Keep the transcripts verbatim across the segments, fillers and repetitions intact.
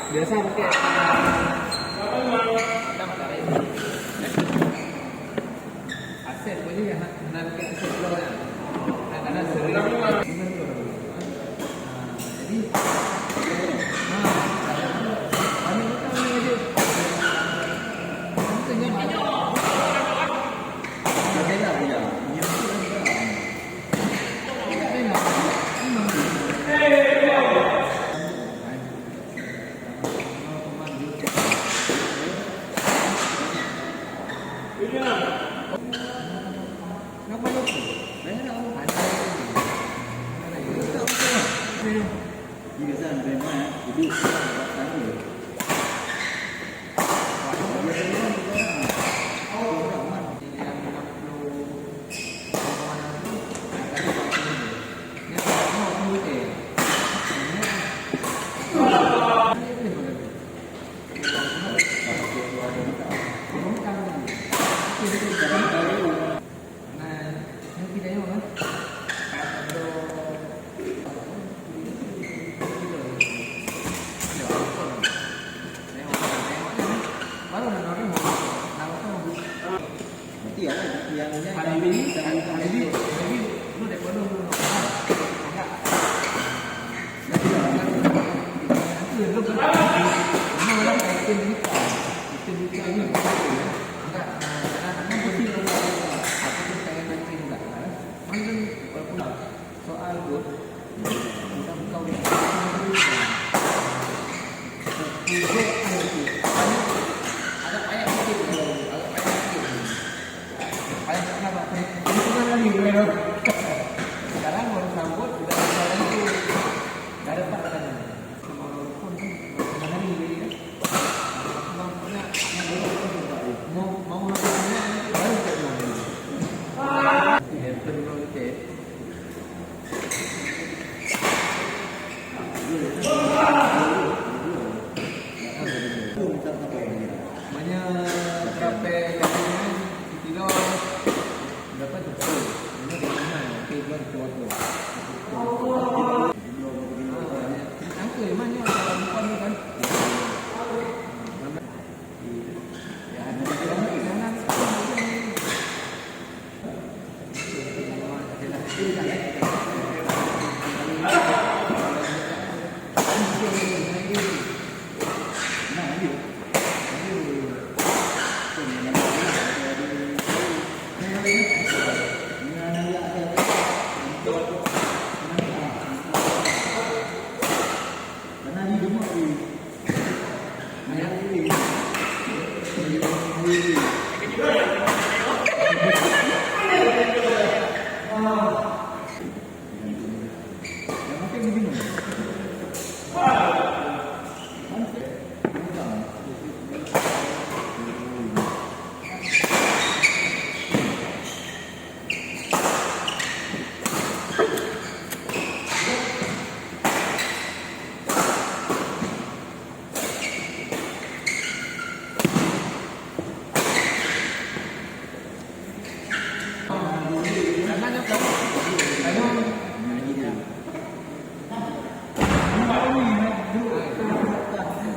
Biasa pakai, ah, aset boleh ya, nak, nak pakai aset bloe ya. Kadang-kadang sering. Ah, jadi, ah, mana kita ni aja. Tentunya banyak. Berbeda, ya. Yang itu berbeda. Berarti awak yang, yang Habibie, Habibie, Habibie, lu daripada lu nak. Soal tu, bukan kau yang ada ayat sikit, ada ayat sikit. Paling tak sabar, paling, paling tengah lagi, boleh tahu. Sekarang baru sambut, udah ada itu. Dah dapat katanya. Sama orang pun kan, baru tengah lagi, ya. Mau punya, mau, mau, mau, mau, mau, mau, mau, mau, baru tak mau. Ya, betul, betul, betul. Banyak trape kilo dapat tu. Ini di mana? Okey, buat tu aku. Ah, ya. Angka mana kalau bukan ni kan? Ya, ada.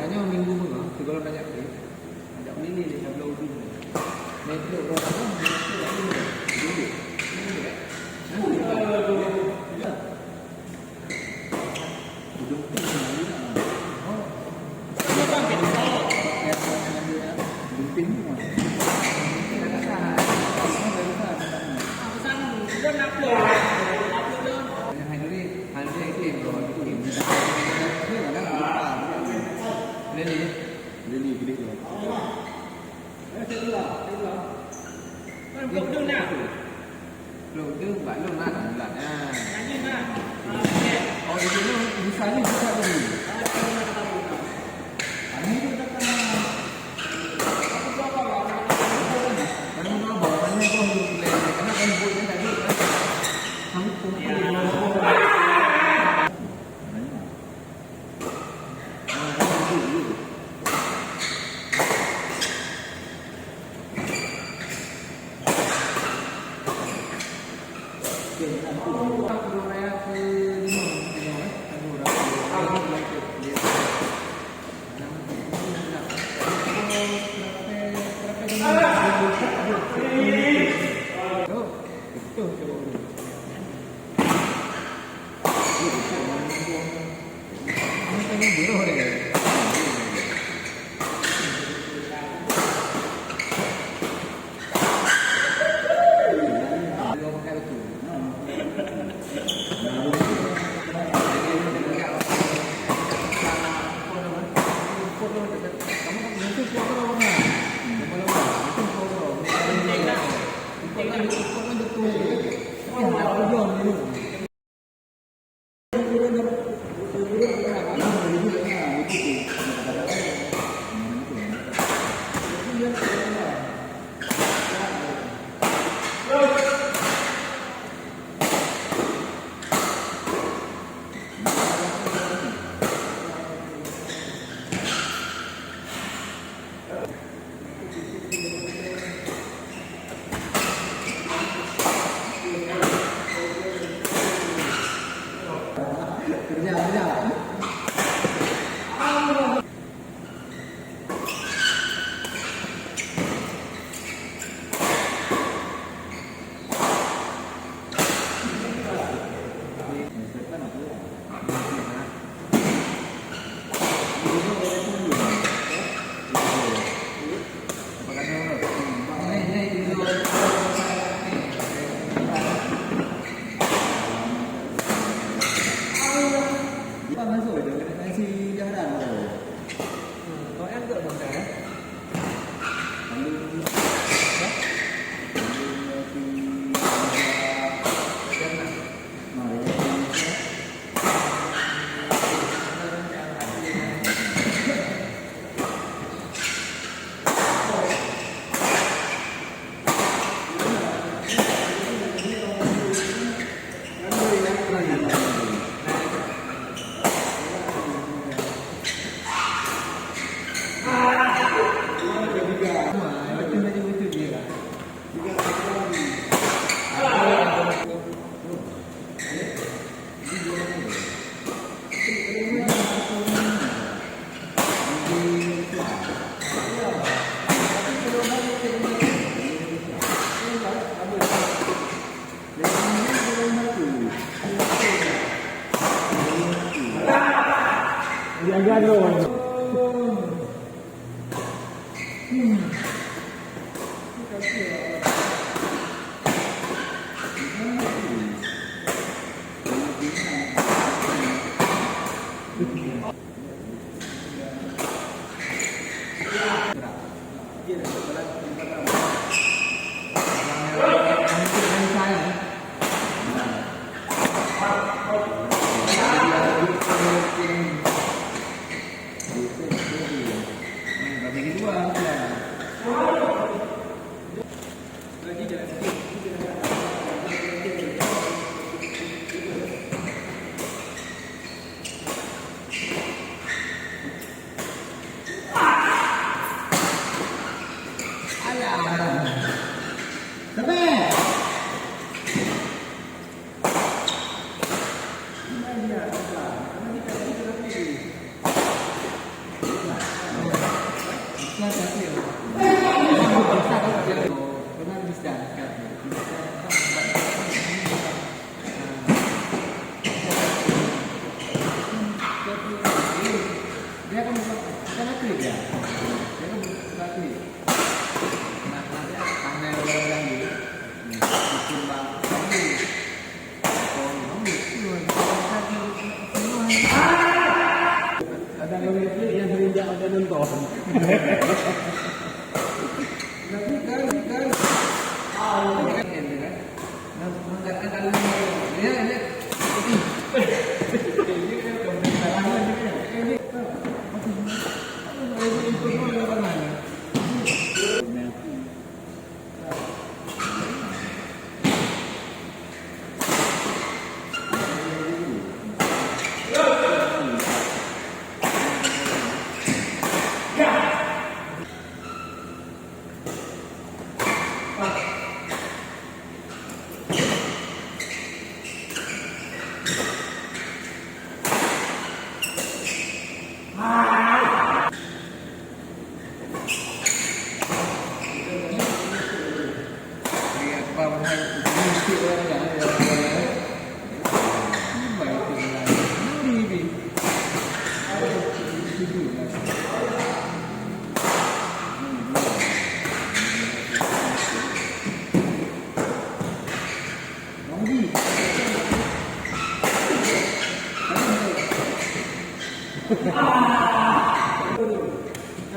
Tanyoe minggu meungoh, sigohlom tajak keu. Tajak mini lé, tabloe udeueng. Metrok roh, metrok udeueng. Udeueng. Udeueng. Lôn deuh bak lôn na, na bulat, na. Oh, di sini bisa ni, bisa ni. Ini tu datang. Kamu tahu apa? Mana kau boleh? Karena kan buat ni tadi kan. Kamu kumpul dengan orang.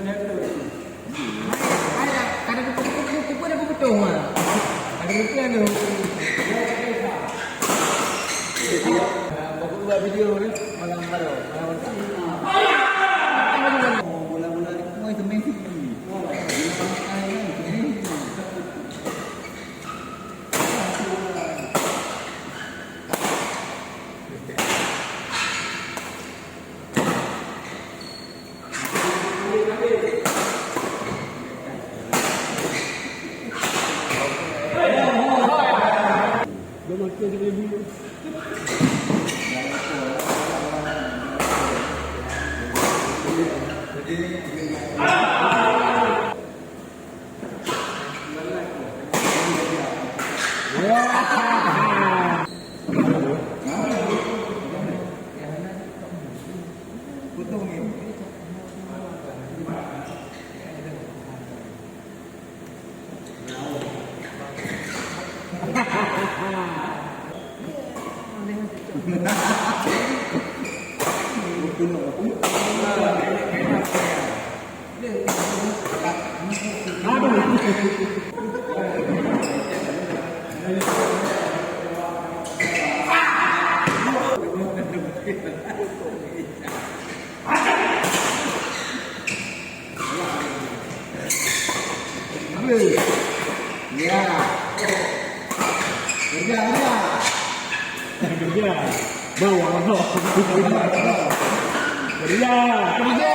Ya. Kerja, kerja. Kerja. Bawa. Kerja. Kerja.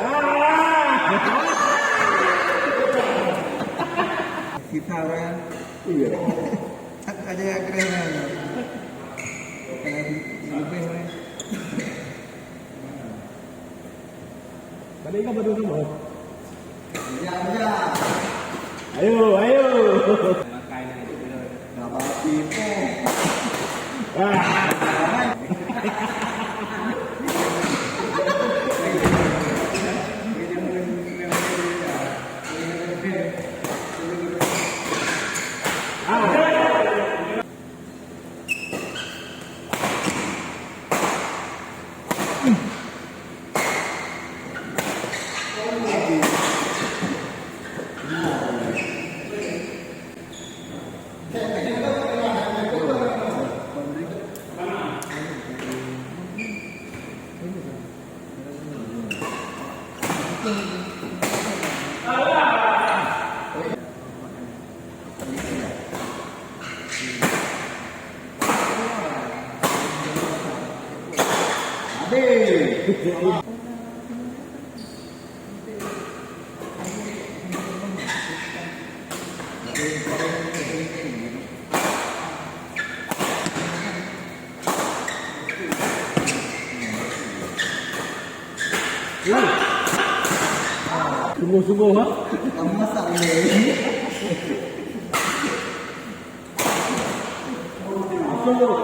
Ah. Sisa orang. Iya. Ada yang keren. Lebih, weh. Tadi kan baru nama. Ayo, ayo. Sungguh-sungguh, ha? Kamu masak ni. Masuk.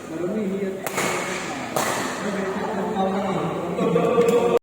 Baru ni dia.